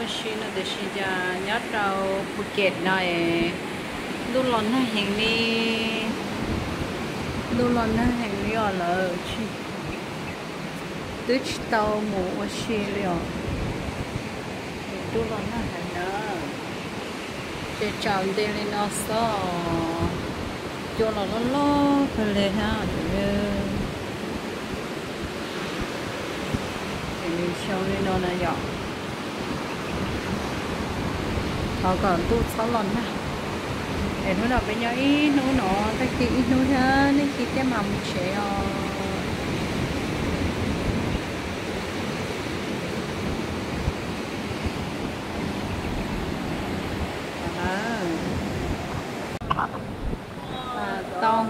Si no tiam sis cas nyob rau Phuket no es ntuj los nag heev li, ntuj los nag heev li os lawm, twb tsis tau mus ua si li os. Ntuj los nag heev na, ces tsaus nti li no xwb, cua los loj loj kawg li thiab. Ces nws xyoo li no na yom. Thov kom ntuj txhob los nag. Es hnub no peb nyob ib hnub no, tag kis ib hnub thiab, tag kis thiaj mam mus tsev os. Tau.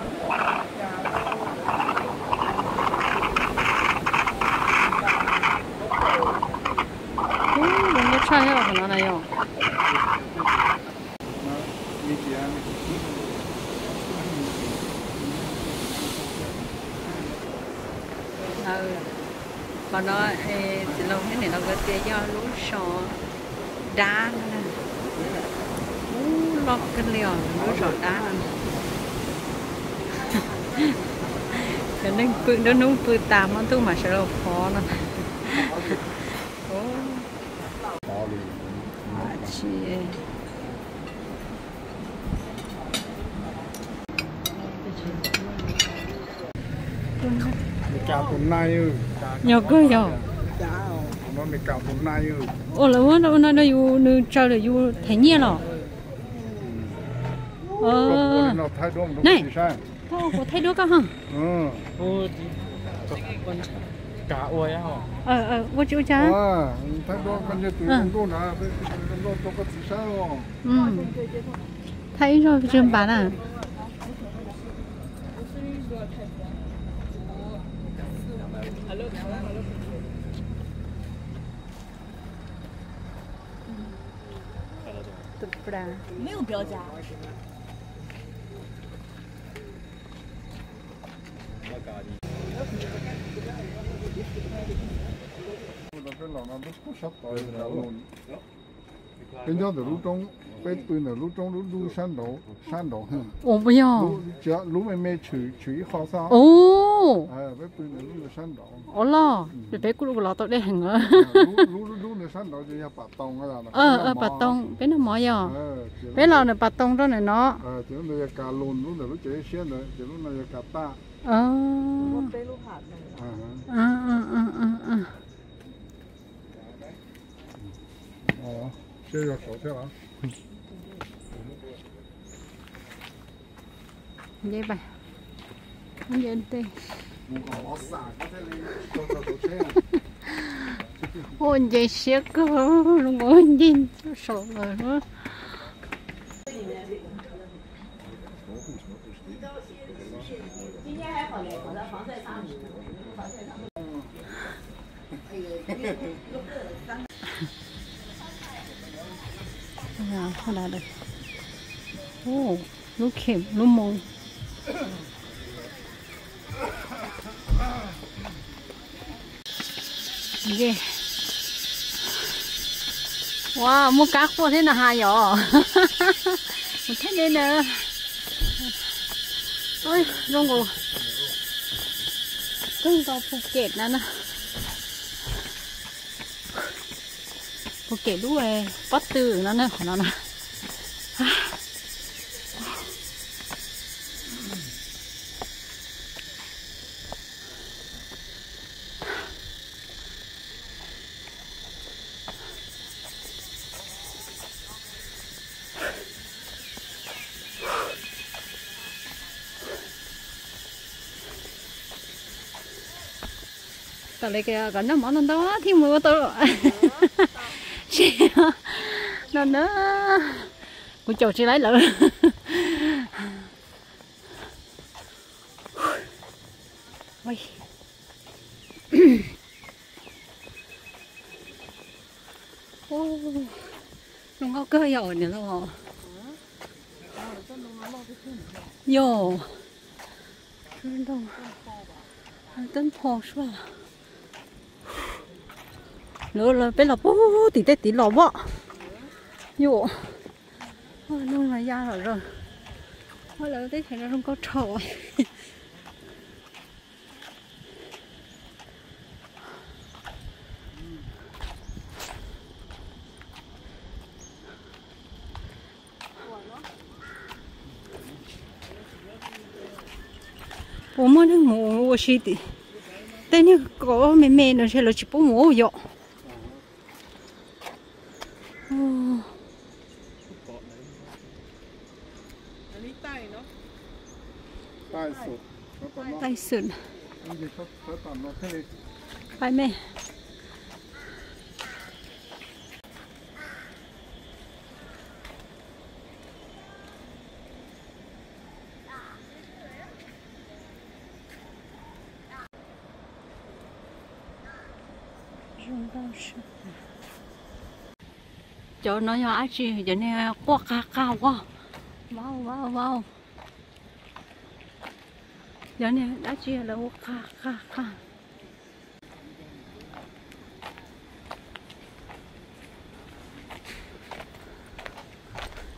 Zoo nkauj tshaj thiab qhov no na yom. Qhov no txiv laus thiab niam laus nkawd tias yog lub zos dab no na. Ub, loj kawg li os, lub zos dab no. Cov neeg pw nruab hnub pw tas hmo ntuj mam sawv los pov no. Yog kawg yog. Ua lawv muab no rau yus, nws tsaws lawm yus them nyiaj los? Koj ua kuv thaij duab koj ha. Ua tsis ua cas. Thaij ib zaug tsis npam na. Peb nyob ntawm lub roob, peb pw ntawm lub roob lub dub sab nraud, sab nraud. Ua puas yog? Lub me me tshwm tshwm ib qho xwb. Peb pw ntawm lub ntawd sab nraud. Ua los, peb kuj los tau deb heev. Lub dub ntawd sab nraud ces yog pas toos. Pas toos, peb noj mov yog. Peb los nws pas toos rau nws no. Ces lub ntawd yog kas lus, lub ntawm lub cav siab ntawd, ces lub no yog kas taj. Ua nce siab kawg, zoo nkaus nce saum lawm. Lub khem lub moo. Ua muaj kab quaj thiab no has yom. Mus thiab ne na. Zoo nkaus kawg nkaus Phuket na na. Phuket lub pob tw no na, qhov no na. Tam li kom noj mov ntau ntau thiaj mus ua tau. Tsis no na, kuv caum tsis laib lawm. Zoo nkauj kawg yog niam lauj. Yog, twb nphau suab. Lawv, peb los puag tim tej tid los pom. Yuav, ua noog los ya lawm. Ua lawv teb chaws no zoo nkauj dhau. Puas muaj neeg mus ua si tim tej niag kaum me me no, ntshe lawv tsis pub mus yom. Taij xwm, pais me. Cov no yog dab tsi? Cov niag quaj qag qag, wow, wow, wow. Cov niag dab tsi lawv ua qag qag qag.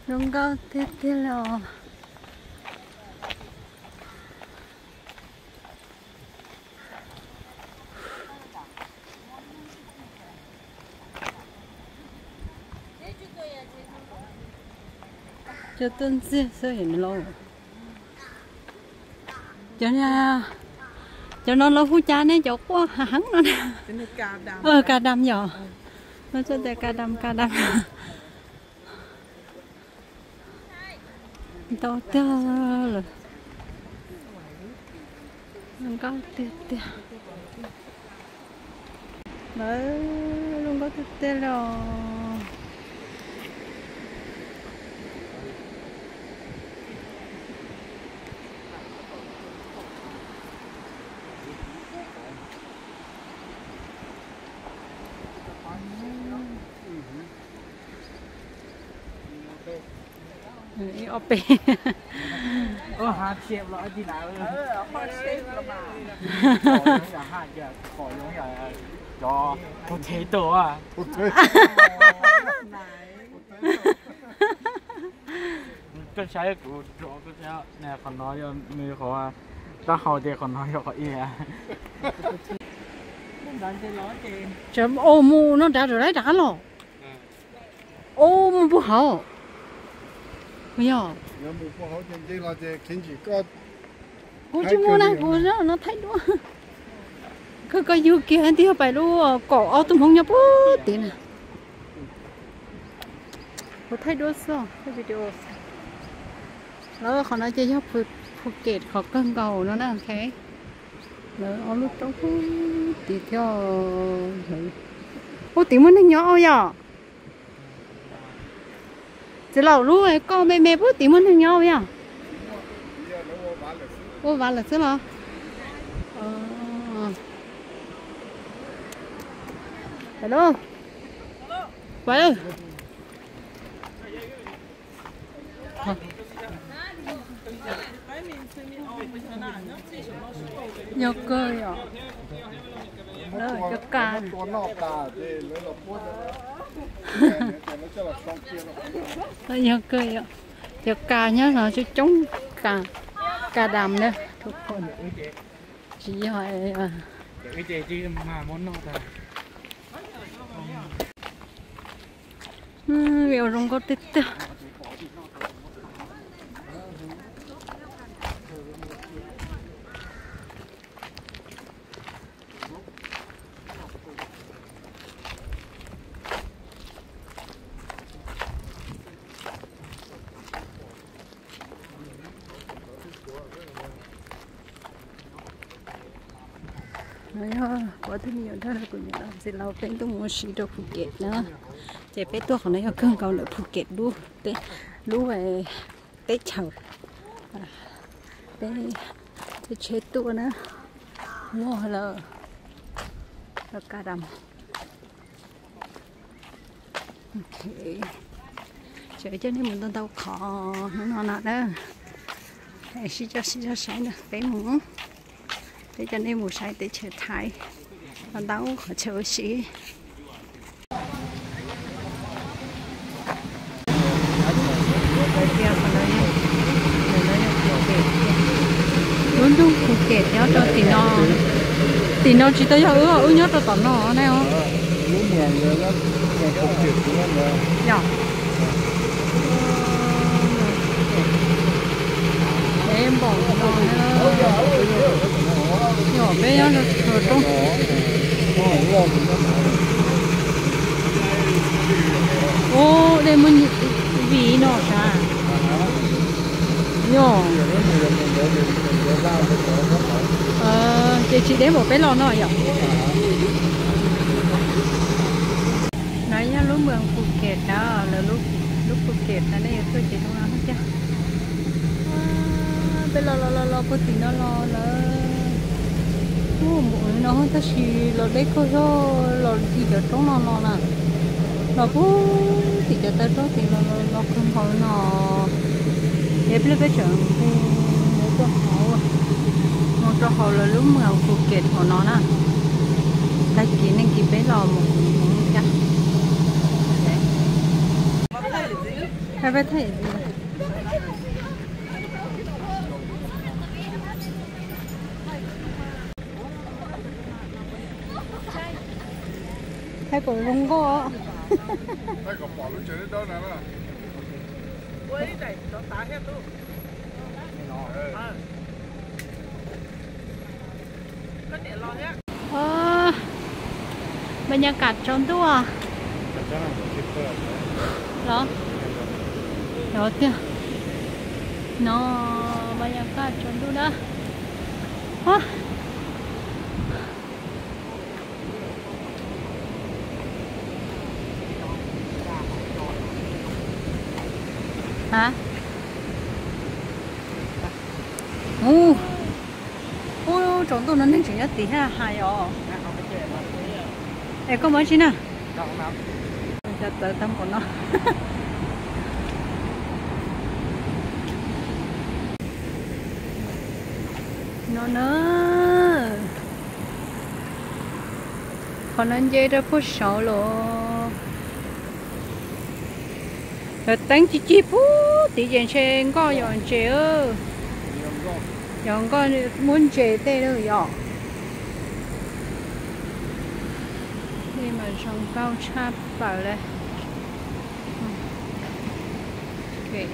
Zoo nkauj tiag tiag li os. Cov tuaj ntxiag xwb los. Cov, cov no lawv hu cas ne, cov quaj heev no na? Ka dam yom. Lawv txoj tias ka dam, ka dam. Ntau tiag lawm. Zoo nkauj tiag tiag. Lawv zoo nkauj tiag tiag li os. Ib ob peb. Potato. Koj saib kuv, qhov no yog nws qhov taub hau ces qhov no yog qhov ib. Tseem, o, mus no nrad rau lawv rov qab los. O, mus puag hauv. Yog. Kuv tsis mus na, kuv no thaij duab. Koj, koj yug kiag tiag, pais lub kaum ob tug Hmoob nyob puag tid na. Kuv thaij duab xwb, thaij video. Lawv qhov no ces yog Phuket qhov kawg nkaus no na, ok. Lawv ob lub roob puag tid thiab. Puag tid muaj neeg nyob yom? Txiv laus, lub koj me me puag tid muaj neeg nyob yom? Ua vav lawm xwb los? Hello. Yog kawg yom. Cov ka, yog kawg yom. Cov ka nyob no coob coob, ka, ka dam na. Tsis yog. View zoo nkauj tiag tiag. No yog kuv tus me nyuam nrog kuv niam txiv laus peb tuaj mus ua si rau Phuket na. Ces peb tuaj qhov no yog kawg nkaus ntawm Phuket lub, lub teb chaws, peb tsheb tuaj na. Muaj lawm, lawv ka dam. Ok, tseem coj nej mus ntau ntau qhov hnub no no na. Sib coj sib coj saib na, peb mus, peb coj nej mus saib teb chaws Thaib ntau ntau qhov chaw ua si. Kem nyob rau tim no, tim no tsis tau yog wb, wb nyob rau tom no ne os. Yog. Peb npaum no, yog peb nyob rau roob. Ub, dej muaj vim no sav. Yog. Ces tsis deb npaum peb los no yom. No yog lub moos Phuket na, lawv lub Phuket na, nej yuav tuaj ces zoo no thiab. Peb los los los los puag tim no los lawm. Ub, npaum no tab sis los deb kawg zog, los tim cov roob no no na. Los puag tim cov taw roob tim los los kawg npaum no. Ces peb, peb tseem mus rau hauv, mus rau hauv lawv lub moos Phuket hauv no na. Tag kis nej kis peb los mus mus mus cas. Peb, peb thaij Thaij kom zoo nkauj os. บรรยากาศ tsaus ntuj los, no tiag, no บรรยากาศ tsaus ntuj na. Hab, ub, ub, tsaus ntuj no neeg tseem nyob tid thiab hais os. Es koj mus dab tsi na? Cov tawv tag npaum no. No na, qhov no nce rau puag saud los. Lawv teeb cig cig puag tid ces ntshe nkoj yos ntses. Yog nkoj muab ntses tej lawm yom. Dej mas zoo nkauj tshaj plaws li.